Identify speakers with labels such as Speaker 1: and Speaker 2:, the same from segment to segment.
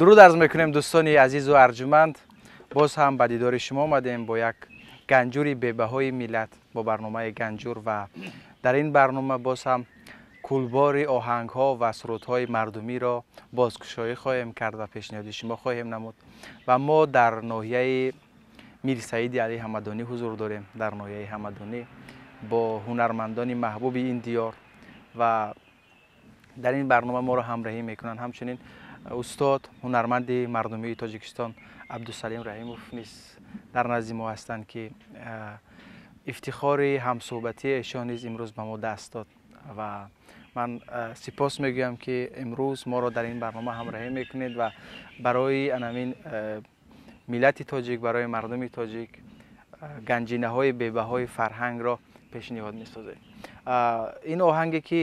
Speaker 1: Дуруд арз мекунем, дӯстони азизу арҷуманд. Боз ҳам ба дидори шумо омадем бо як ганҷури бебаҳои миллат, бо барномаи Ганҷур. Ва дар ин барнома боз ҳам кулбори оҳангҳо ва сурудҳои мардумиро бозкушоӣ хоҳем кард ва пешниҳоди шумо хоҳем намуд. Ва мо дар ноҳияи Мирсаиди Али Ҳамадонӣ ҳузур дорем, дар ноҳияи Ҳамадонӣ бо ҳунармандони маҳбуби ин диёр. Ва дар ин барнома моро ҳамроҳӣ мекунанд ҳамчунин устод, ҳунарманди мардумии Тоҷикистон Абдусалим Раҳимов низ дар назди мо ҳастанд, ки ифтихори ҳамсӯҳбатии эшон низ имрӯз ба мо даст дод. Ва ман сипос мегӯям, ки имрӯз моро дар ин барнома ҳамроҳӣ мекунед ва барои анамин миллати тоҷик, барои мардуми тоҷик ганҷинаҳои бебаҳои фарҳангро пешниҳод месозед. Ин оҳанге, ки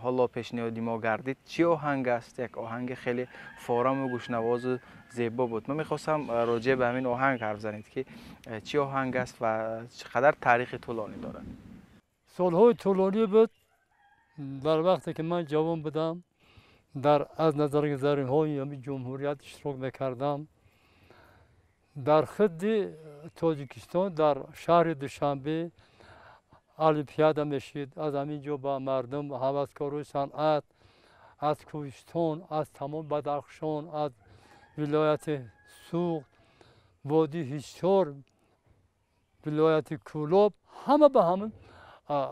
Speaker 1: ҳоло пешниҳоди мо гардид, чӣ оҳанг аст? Як оҳанги хеле фораму гӯшнавозу зебо буд. Ман мехостам роҷеъ ба ҳамин оҳанг ҳарф занед, ки чӣ оҳанг аст ва чӣ қадар таърихи тӯлонӣ дорад.
Speaker 2: Солҳои тӯлонӣ буд. Дар вақте ки ман ҷавон будам, дар аз назаргузариҳои ҳамин ҷумҳурият иштирок мекардам. Дар худи Тоҷикистон, дар шаҳри Душанбе олимпиада мешид. Аз ҳамин ҷо ба мардум, ҳаваскорои санъат аз Кӯҳистон, аз тамом Бадахшон, аз вилояти Суғд, водии Ҳисор, вилояти Кӯлоб, ҳама ба ҳамин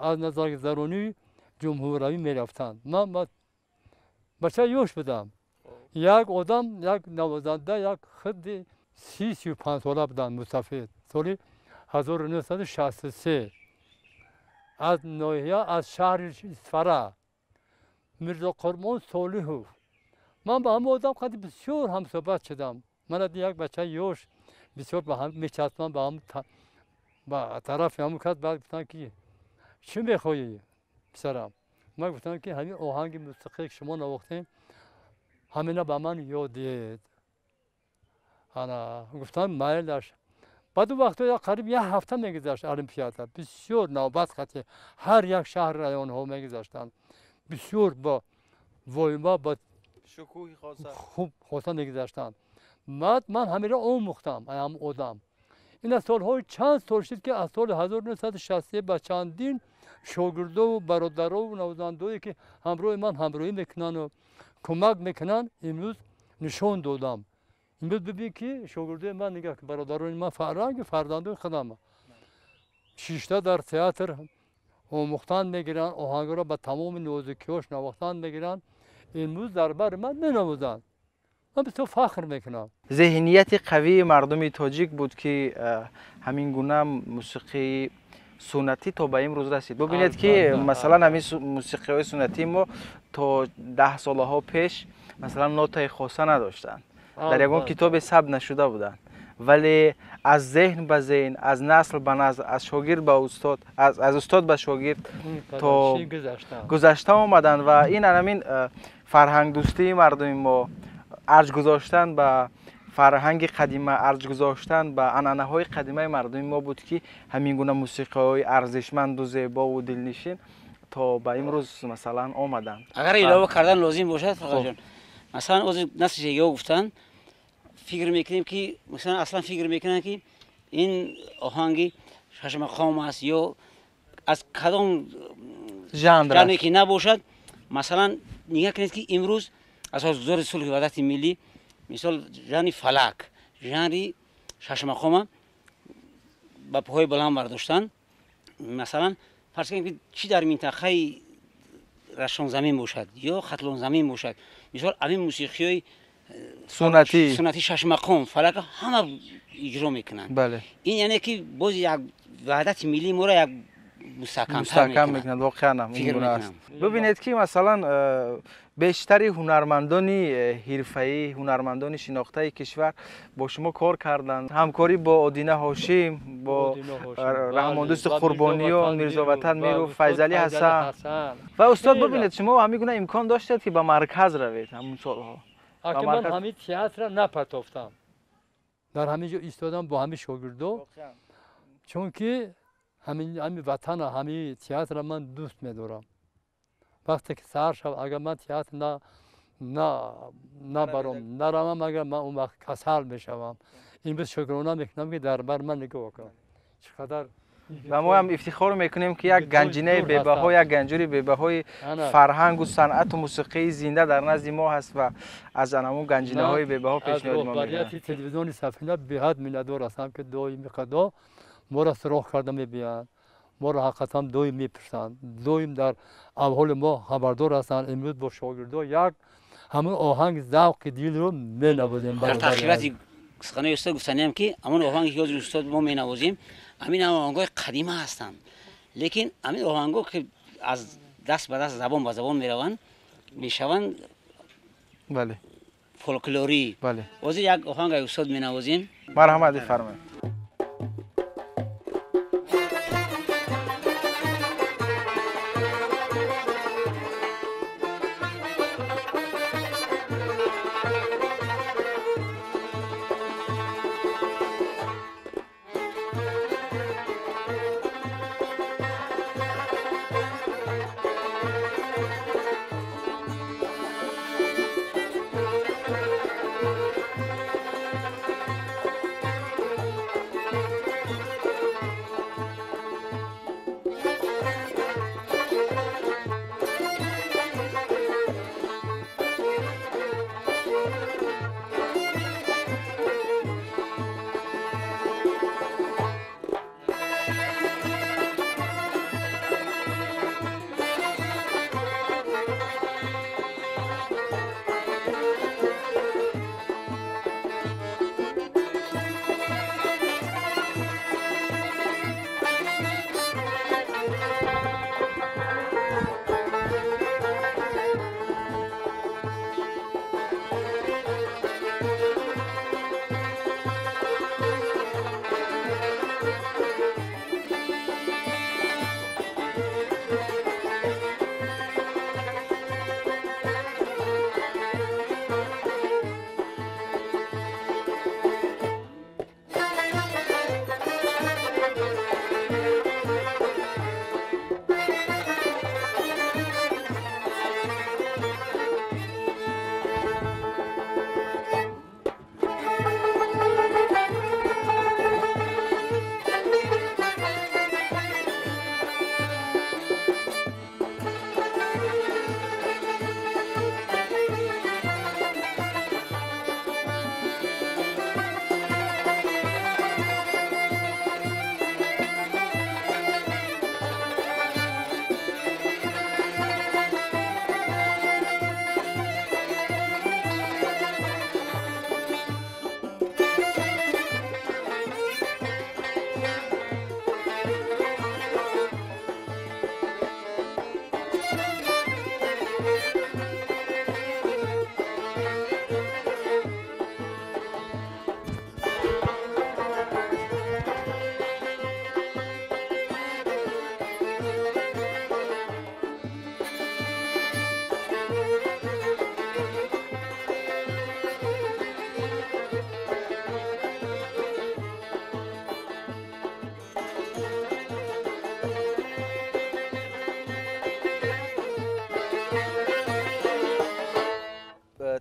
Speaker 2: аз назаргузаронии ҷумҳуравӣ мерафтанд. Ман бача ёш будам, як одам, як навозанда, як худи 30-35 сола буданд, мусафид, соли 1963 аз ноҳия, аз шаҳри Исфара, Мирзоқурбон Солиҳов. Ман ба ҳама одам қади бисёр ҳамсӯҳбат шудам. Ман як бачаи ёш бисёр ба ҳам мечаспам, ба ҳам ба тарафи ҳамон кас. Баъд гуфтанд, ки чӣ мехоҳӣ, писарам? Ман гуфтам, ки ҳамин оҳанги мусиқие, ки шумо навохтем, ҳамина ба ман ёд диҳед. Ана гуфтам, майлаш. Баъду вақто як қариб як ҳафта мегузашт олимпиада, бисёр навбат қати ҳар як шаҳр, районҳо мегузаштанд, бисёр бо войма, ба хуб хоса мегузаштанд. Баъд ман ҳамиро омӯхтам ҳам одам. Ина солҳои чанд сол шуд, ки аз соли 1963 ба чандин шогирдову бародарову навозандое, ки ҳамроҳи ман ҳамроҳӣ мекунану кӯмак мекунанд, имрӯз нишон додам. Имрӯз бибин, ки шогирдои ман, нигаҳ, бародарони ман, фарҳанги фарзандои худам шишта дар театр омӯхтан мегиранд, оҳангро ба тамоми нозукиҳош навохтан мегиранд. Имрӯз дар бари ман менавозанд, ман бисёр фахр мекунам.
Speaker 1: Зеҳнияти қавии мардуми тоҷик буд, ки ҳамин гуна мусиқии суннатӣ то ба имрӯз расид. Бубинед, ки масалан ҳамин мусиқиҳои суннатии мо то 10 солаҳо пеш масалан нотаи хоса надоштанд, дар ягон китобе сабт нашуда буданд, вале аз зеҳн ба зеҳн, аз насл ба насл, аз шогирд ба устод, аз устод ба шогирд то гузашта омаданд. Ва ин ҳамин фарҳангдӯстии мардуми мо, арҷ гузоштан ба фарҳанги қадима, арҷ гузоштан ба анъанаҳои қадимаи мардуми мо буд, ки ҳамин гуна мусиқиҳои арзишманду зебову дилнишин то ба имрӯз масалан омаданд.
Speaker 3: Агар илова кардан лозим бошад, Фарҳодҷон, масалан ози насли ё гуфтанд, фикр мекунем, ки масалан аслан фикр мекунанд, ки ин оҳанги шашмақом аст ё аз кадом
Speaker 1: жанре
Speaker 3: ки набошад. Масалан, нигаҳ кунед, ки имрӯз асосгузори сулҳи ваҳдати миллӣ, мисол, жанри фалак, жанри шашмақома ба поҳои баланд бардоштанд. Масалан, фарз кунем, ки чӣ дар минтақаи Рашонзамин бошад ё Хатлонзамин бошад, мисол, ҳамин мусиқиҳои
Speaker 1: суннатӣ.
Speaker 3: Суннати, шашмақом, фалака ҳама иҷро мекунанд. Ин яъне ки боз як ваҳдати миллии моро як
Speaker 1: мустаҳкам мекунад. Воқеан ҳам ин гуна аст. Бибинед, ки масалан бештари ҳунармандони ҳирфаӣ, ҳунармандони шинохтаи кишвар бо шумо кор карданд. Ҳамкорӣ бо Одина Ҳошим, бо Раҳмондӯсти Қурбониён, Мирзоватан Миров, Файзалӣ Ҳасан. Ва устод, бибинед, шумо ҳамин гуна имкон доштед, ки ба марказ равед ҳамун солҳо.
Speaker 2: Ман ҳамин театра напартофтам, дар ҳамин ҷо истодам бо ҳамин шогирдо, чунки ҳамин ватана, ҳамин театра ман дӯст медорам. Вақте ки саҳар шав, агар ман театр набарам, наравам, агар ман он вақт касал мешавам. Имрӯз шукрона мекунам, ки дар бар ман нигоҳ кунам. Чӣ қадар
Speaker 1: ва мо ҳам ифтихор мекунем, ки як ганҷинаи бебаҳо, як ганҷури бебаҳои фарҳангу санъату мусиқии зинда дар назди мо ҳаст ва аз анамун ганҷинаҳои бебаҳо пешниҳоди мо мекунад.
Speaker 2: Аз телевизиони Сафина беҳад миннатдор ҳастам, ки доими қадо моро суроғ карда мебиёянд, моро ҳақиқатан доим мепурсанд, доим дар аҳволи мо хабардор ҳастанд. Имрӯз бо шогирдо як ҳамон оҳанги завқи дилро менавозем.
Speaker 3: Дар таъхирати суханои устод гуфтаниям, ки ҳамон оҳанге ки ҳозир устод мо менавозем, ҳамин оҳангҳои қадима ҳастанд, лекин ҳамин оҳангҳо ки аз даст ба даст, забон ба забон мераванд, мешаванд
Speaker 1: бале
Speaker 3: фолклорӣ. Ҳозир як оҳанг устод менавозем.
Speaker 1: Марҳамат, бифармоед.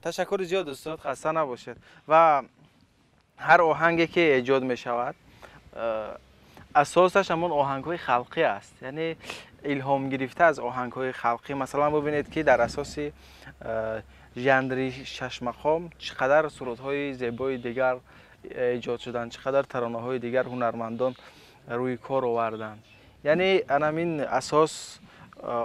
Speaker 1: Ташаккури зиёд устод, хаста набошед. Ва ҳар оҳанге ки эҷод мешавад, асосаш ҳамон оҳангҳои халқӣ аст, яъне илҳом гирифта аз оҳангҳои халқӣ. Масалан, бубинед, ки дар асоси жанри шашмақом чӣ қадар сурудҳои зебои дигар эҷод шуданд, чӣ қадар таронаҳои дигар ҳунармандон рӯи кор оварданд. Яъне анамин асос,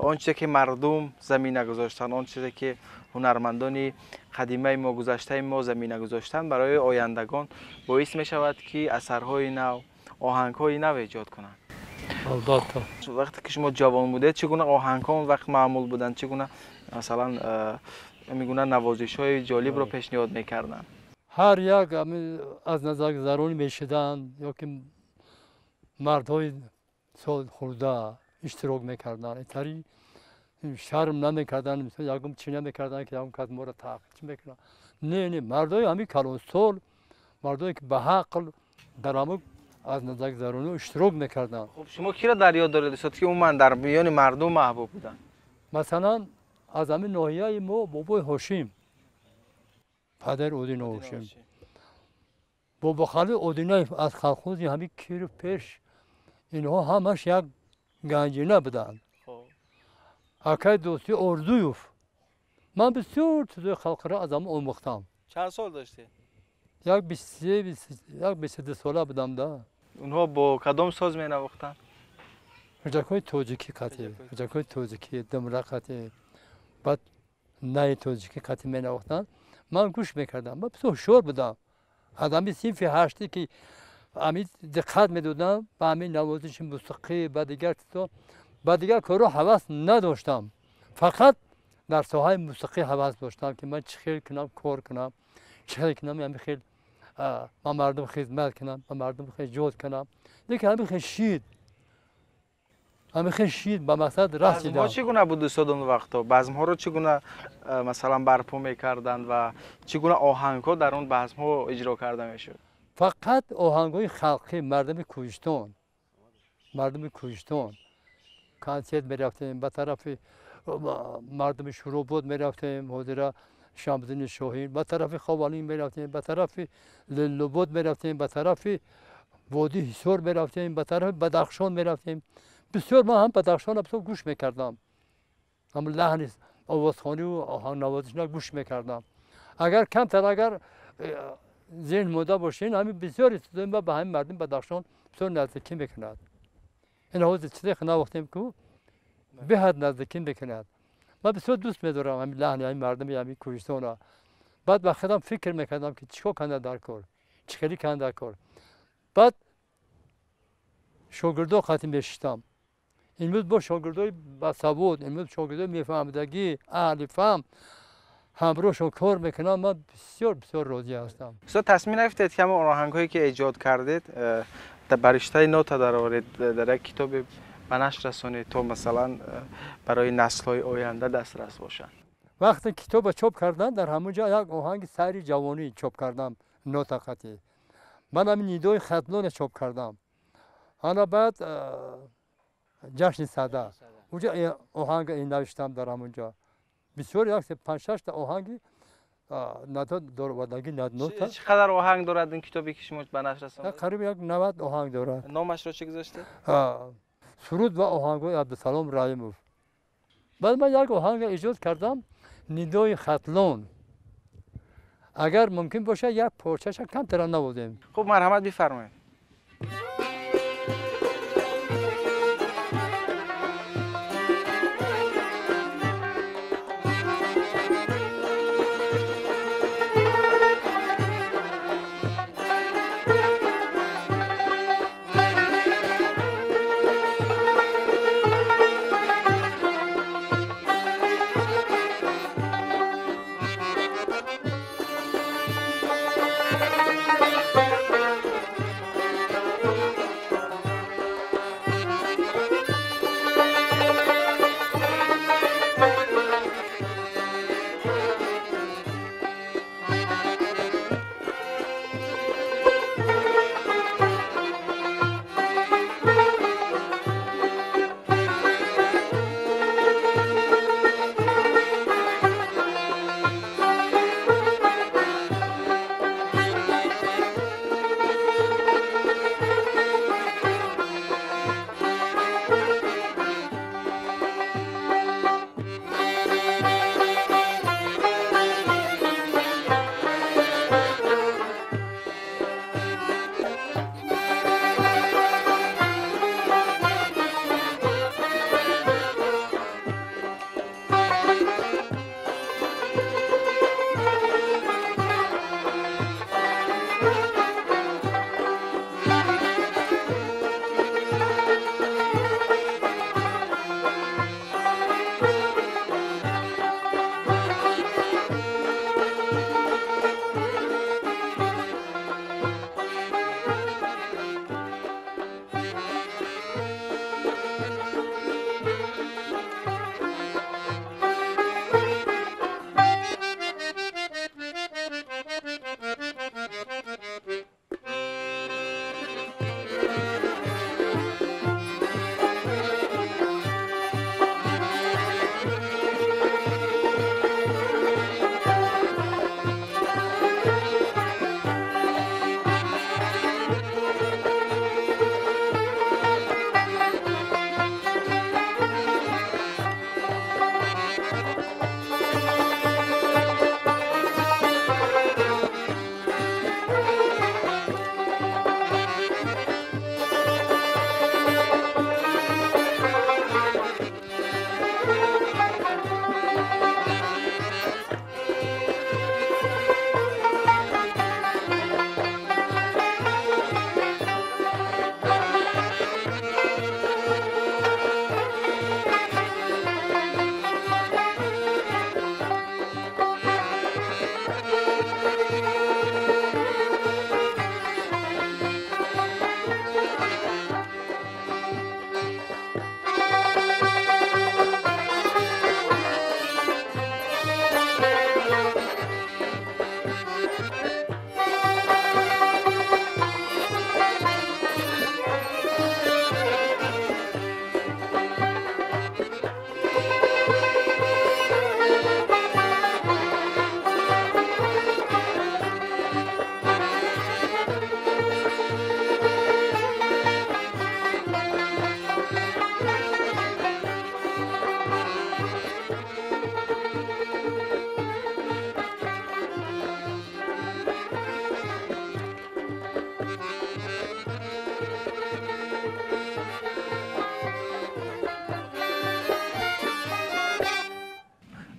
Speaker 1: он чизе ки мардум замина гузоштанд, он чизе ки ҳунармандони қадимаи мо, гузаштаи мо замина гузоштанд, барои ояндагон боис мешавад, ки асарҳои нав, оҳангҳои нав эҷод кунанд.
Speaker 2: Албатта.
Speaker 1: Вақте ки шумо ҷавон будед, чӣ гуна оҳангҳо он вақт маъмул буданд, чӣ гуна масалан ҳамин гуна навозишҳои ҷолибро пешниҳод мекарданд?
Speaker 2: Ҳар як аз назаргузаронӣ мешуданд ё ки мардҳои солхӯрда иштирок мекарданд. Итари шарм намекарданд, ягон чӣ намекарданд, ки ягон кас моро таъқиб мекунад. Не, мардои ҳамин калонсол, мардое ки ба ҳақл дар ҳамон аз назаргузаронӣ иштирок мекарданд.
Speaker 1: Хуб, шумо киро дар ёд доред, устод, ки умуман дар миёни мардум маҳбуб буданд?
Speaker 2: Масалан, аз ҳамин ноҳияи мо бобои Ҳошим. падари Одина Ҳошим. Бобохалил Одинаев аз колхози ҳамин Киров пеш, инҳо ҳамаш як ганҷина буданд. Акай Дӯстӣ Орзуев. Ман бисёр чизои халқиро аз ҳамон омӯхтам.
Speaker 1: Чанд сол доштед?
Speaker 2: Як 23, 22 сола будам да.
Speaker 1: Онҳо бо кадом соз менавохтанд?
Speaker 2: Ҳуҷҷакҳои тоҷикӣ қатӣ, ҳуҷҷакҳои тоҷикӣ, думра қатӣ, баъд наи тоҷикӣ қатӣ менавохтанд. Ман гӯш мекардам, ман бисёр ҳушёр будам. Аз ҳамин синфи ҳаштӣ ки ҳамин диққат медодам ба ҳамин навозиши мусиқӣ, ба дигар чизо, ба дигар корҳо ҳавас надоштам. Фақат дар соҳаи мусиқӣ ҳавас доштам, ки ман чӣ хел кунам, кор кунам, чӣ хел кунам, ҳамин хел ба мардум хизмат кунам, ба мардум эҷод кунам. Лекин ҳамин хел шид, ҳамин хел шид, ба мақсад расидам.
Speaker 1: Базмҳо чӣ гуна буд устод он вақтҳо? Базмҳоро чӣ гуна масалан барпо мекарданд ва чӣ гуна оҳангҳо дар он базмҳо иҷро карда мешуд?
Speaker 2: Фақат оҳангҳои халқӣ, мардуми кӯҳистон, мардуми кӯҳистон. Консерт мерафтем, ба тарафи мардуми Шуробод мерафтем, ҳозира Шамсиддини Шоҳин, ба тарафи Ховалинг мерафтем, ба тарафи Лиллобод мерафтем, ба тарафи водии Ҳисор мерафтем, ба тарафи Бадахшон мерафтем. Бисёр ман ҳам Бадахшонро бисёр гӯш мекардам. Ҳам лаҳни овозхониву оҳангнавозишро гӯш мекардам. Агар камтар агар зеҳн монда бошед, ҳамин бисёри чизои ма ба ҳамин мардуми Бадахшон бисёр наздикӣ мекунад. Ин ҳозир чизе навохтем ку беҳад наздикӣ мекунад. Ман бисёр дӯст медорам ҳамин лаҳни ҳамин мардуми ҳамин кӯҳистонро. Баъд ба худам фикр мекардам, ки чӣ кор канда дар кор, чӣ хелӣ канда дар кор. Баъд шогирдо қатӣ мешиштам. Имрӯз бо шогирдои басавод, имрӯз шогирдои мефаҳмидагӣ, аҳли фаҳм ҳамроҳшон кор мекунам, ман бисёр бисёр розӣ ҳастам.
Speaker 1: Устод, тасмим нагирифтед, ки ҳамон оҳангҳое ки эҷод кардед, ба риштаи нота дароваред, дар як китобе ба нашр расонед, то масалан барои наслҳои оянда дастрас бошанд?
Speaker 2: Вақте китобро чоп кардам, дар ҳамон ҷо як оҳанги сайри ҷавонӣ чоп кардам, нота қатӣ. Ман ҳамин нидои Хатлонро чоп кардам. Ана баъд ҷашни сада, уҷа оҳанг навиштам дар ҳамон ҷо. Бисёр як панҷ-шашта оҳанги нота доровардагӣ нота.
Speaker 1: Чӣ қадар оҳанг дорад ин китобе ки шумо ба нашр расондед?
Speaker 2: Қариб як 90 оҳанг дорад.
Speaker 1: Номашро чӣ гузоштед?
Speaker 2: Суруд ва оҳангҳои Абдусалом Раҳимов. Баъд ман як оҳанг эҷод кардам, нидои Хатлон. Агар мумкин бошад, як порчаша камтара навозем.
Speaker 1: Хуб, марҳамат, бифармоед.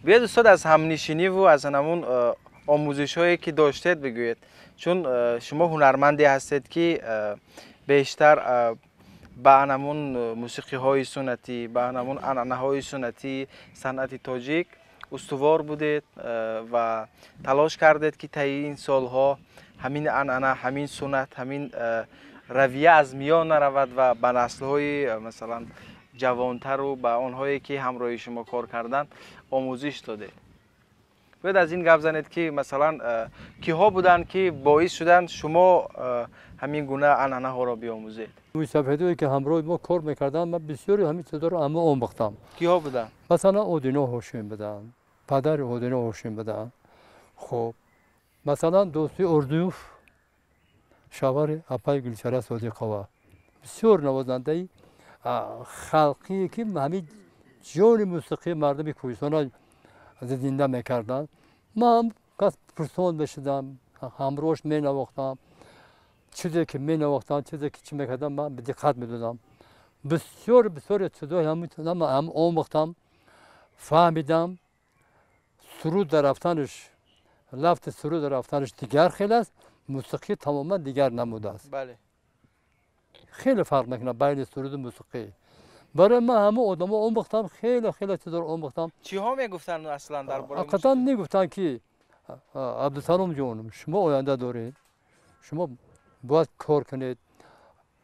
Speaker 1: Биёед устод, аз ҳамнишиниву аз ҳамун омӯзишҳое ки доштед бигӯед, чун шумо ҳунарманде ҳастед ки бештар ба ҳамун мусиқиҳои суннатӣ, ба ҳамун анъанаҳои суннатии санъати тоҷик устувор будед ва талош кардед ки таи ин солҳо ҳамин анъана, ҳамин суннат, ҳамин равия аз миён наравад ва ба наслҳои масалан ҷавонтару ба онҳое ки ҳамроҳи шумо кор карданд омӯзиш додед. Бояд аз ин гап занед ки масалан киҳо буданд ки боис шуданд шумо ҳамин гуна анъанаҳоро биомӯзед?
Speaker 2: Мӯйсафедое ки ҳамроҳи мо кор мекарданд, ман бисёри ҳамин чизҳоро ҳама омӯхтам.
Speaker 1: Киҳо буданд?
Speaker 2: Масалан Одино Ҳошим буданд, падари Одино Ҳошим буданд. Хуб, масалан Дӯсти Орзуев, шавҳари апаи Гулчара Содиқова, бисёр навозандаи халқие ки ҳамин ҷони мусиқии мардуми кӯҳистонро зинда мекарданд. Ман кас пурсон мешудам, ҳамроҳш менавохтам, чизе ки менавохтам, чизе ки чӣ мекардам, ман ба диққат медодам. Бисёр бисёр чизҳои ҳам омӯхтам, фаҳмидам. Суруд дар рафтанаш, лафти суруд дар рафтанаш дигар хел аст, мусиқӣ тамоман дигар намудааст. Хеле фарқ мекунад байни суруду мусиқӣ. Барои ман ҳама одамо омӯхтам, хеле хеле чизҳоро омӯхтам.
Speaker 1: Чиҳо мегуфтанд аслан дар бораи мусиқӣ?
Speaker 2: Ҳақиқатан мегуфтанд ки Абдусалом ҷон, шумо оянда доред, шумо бояд кор кунед,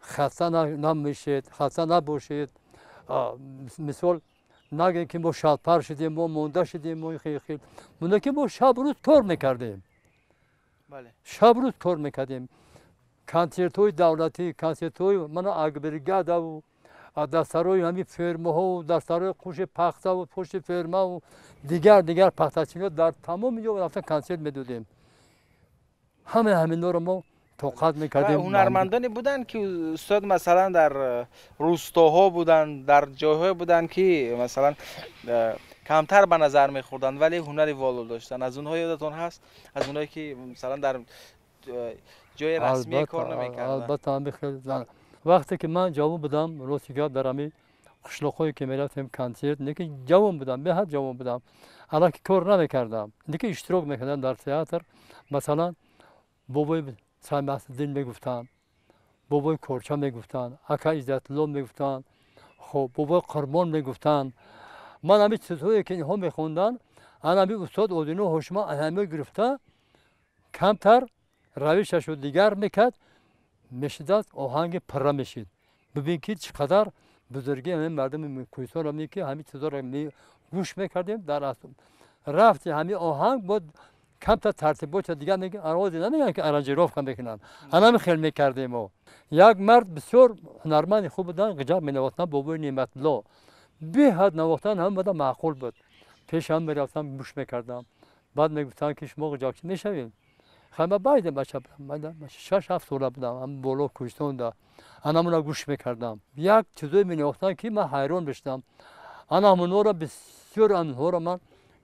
Speaker 2: хаста намешед, хаста набошед. Мисол нагӯед ки мо шабпар шудем, мо монда шудем, мо хел хел. Монда ки мо шаб рӯз кор мекардем. Шаб рӯз кор мекардем. Консертҳои давлатӣ, консертҳои мана агбригадаву дар сарои ҳамин фермаҳову дар сарои қуши пахтаву пушти фермаву дигар дигар пахтачиниҳо дар тамоми ҷо рафта консерт медодем. Ҳамаи ҳаминҳоро мо тоқат мекардем.
Speaker 1: Ҳунармандоне буданд ки устод масалан дар рустоҳо буданд, дар ҷойҳое буданд ки масалан камтар ба назар мехӯрданд, вале ҳунари воло доштанд. Аз онҳо ёдатон ҳаст? Аз онҳое ки масалан дар ҷои расмӣ кор намекарданд?
Speaker 2: Албатта, ҳамин хел. Вақте ки ман ҷавон будам, рости гап, дар ҳамин қишлоқҳое ки мерафтем консерт, лекин ҷавон будам, беҳад ҷавон будам, аллаки кор намекардам, лекин иштирок мекардам дар театр. Масалан бобои Самиасдин мегуфтанд, бобои Корча мегуфтанд, ака Иззатулло мегуфтанд, хоб бобои Қурбон мегуфтанд. Ман ҳамин чизҳое ки инҳо мехонданд, ан ҳамин устод Одино Ҳошима ҳамин гирифта камтар равишашо дигар мекард, мешидад оҳанги пурра мешид. Бибин ки чӣ қадар бузургии ҳамин мардуми кӯҳистонро ки ҳамин чизҳоро гӯш мекардем. Дар рафти ҳамин оҳанг бо камтар тартибота дигар ози намегӯянд ки аранжировка мекунанд, ҳанами хел мекардем мо. Як мард бисёр ҳунарманди хуб буданд, ғиҷаб менавохтанд, бобои Неъматулло. Беҳад навохтан ҳама бада маъқул буд. Пеш ҳам мерафтам, гӯш мекардам. Баъд мегуфтанд ки шумо ғиҷабчӣ мешавед? Хай, ман байда бача будам, 6-7 сола будам, ҳам боло кӯҳистонда. Анамуна гӯш мекардам. Як чизое менавохтанд ки ман ҳайрон мешудам. Ана ҳамонҳоро бисёр анҳоро ман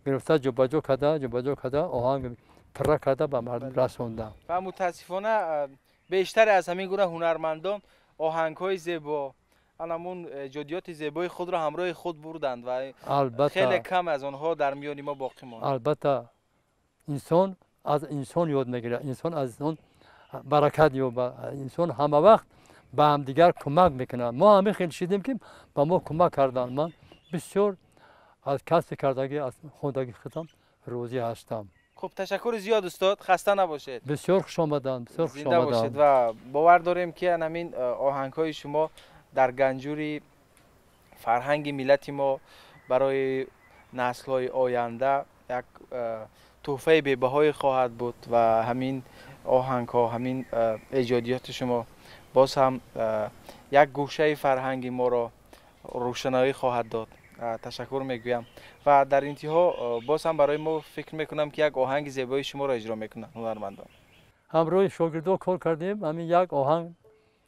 Speaker 2: гирифта ҷобаҷо карда, ҷобаҷо карда, оҳанг пурра карда ба мардум расондам.
Speaker 1: Ва мутаассифона бештаре аз ҳамин гуна ҳунармандон оҳангҳои зебо, анамун эҷодиёти зебои худро ҳамроҳи худ бурданд ва хеле кам аз онҳо дар миёни мо боқӣ монд.
Speaker 2: Албатта, инсон аз инсон ёд мегирад, инсон аз инсон баракат ёбад, инсон ҳама вақт ба ҳамдигар кӯмак мекунад. Мо ҳамин хел шидем ки ба мо кӯмак карданд. Ман бисёр аз касби кардагӣ, аз хондагии худам розӣ ҳастам.
Speaker 1: Хуб, ташаккури зиёд устод, хаста набошед.
Speaker 2: Бисёр хуш омаданд, бисёр хуш
Speaker 1: зинда бошед
Speaker 2: омаданд.
Speaker 1: Ва бовар дорем ки ҳамин оҳангҳои шумо дар ганҷури фарҳанги миллати мо барои наслҳои оянда як тӯҳфаи бебаҳое хоҳад буд ва ҳамин оҳангҳо, ҳамин эҷодиёти шумо боз ҳам як гӯшаи фарҳанги моро рӯшаноӣ хоҳад дод. Ташаккур мегӯям ва дар интиҳо боз ҳам барои мо фикр мекунам ки як оҳанги зебои шуморо иҷро мекунанд ҳунармандон.
Speaker 2: Ҳамроҳи шогирдо кор кардем, ҳамин як оҳанг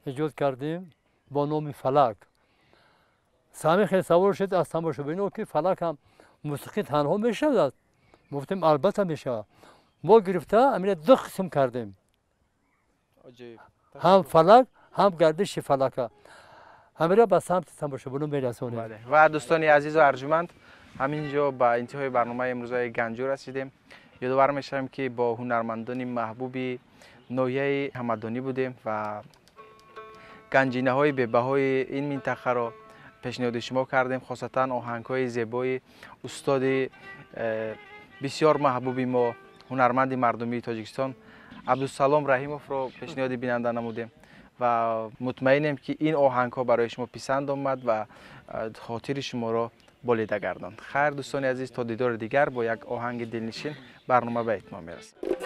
Speaker 2: эҷод кардем бо номи Фалак. Сами хел савол шуд аз тамошобино ки фалак ҳам мусиқӣ танҳо мешавад? Гуфтем албатта мешавад. Мо гирифта ҳамина ду қисм кардем, ҳам фалак ҳам гардиши фалака. Ҳамира ба самти тамошобино мерасонем.
Speaker 1: Ва дӯстони азизу арҷуманд, Ҳамин ҷо ба интиҳои барномаи имрӯзаи Ганҷур расидем. Ёдовар мешавем, ки бо ҳунармандони маҳбуби ноҳияи Ҳамадонӣ будем ва ганҷинаҳои бебаҳои ин минтақаро пешниҳоди шумо кардем, хосатан оҳангҳои зебои устоди бисёр маҳбуби мо, ҳунарманди мардумии Тоҷикистон Абдусалом Раҳимовро пешниҳоди бинанда намудем ва мутмаинем, ки ин оҳангҳо барои шумо писанд омад ва хотири шуморо болида гардонд. Хайр, дӯстони азиз, то дидори дигар бо як оҳанги дилнишин барнома ба итмом мерасад.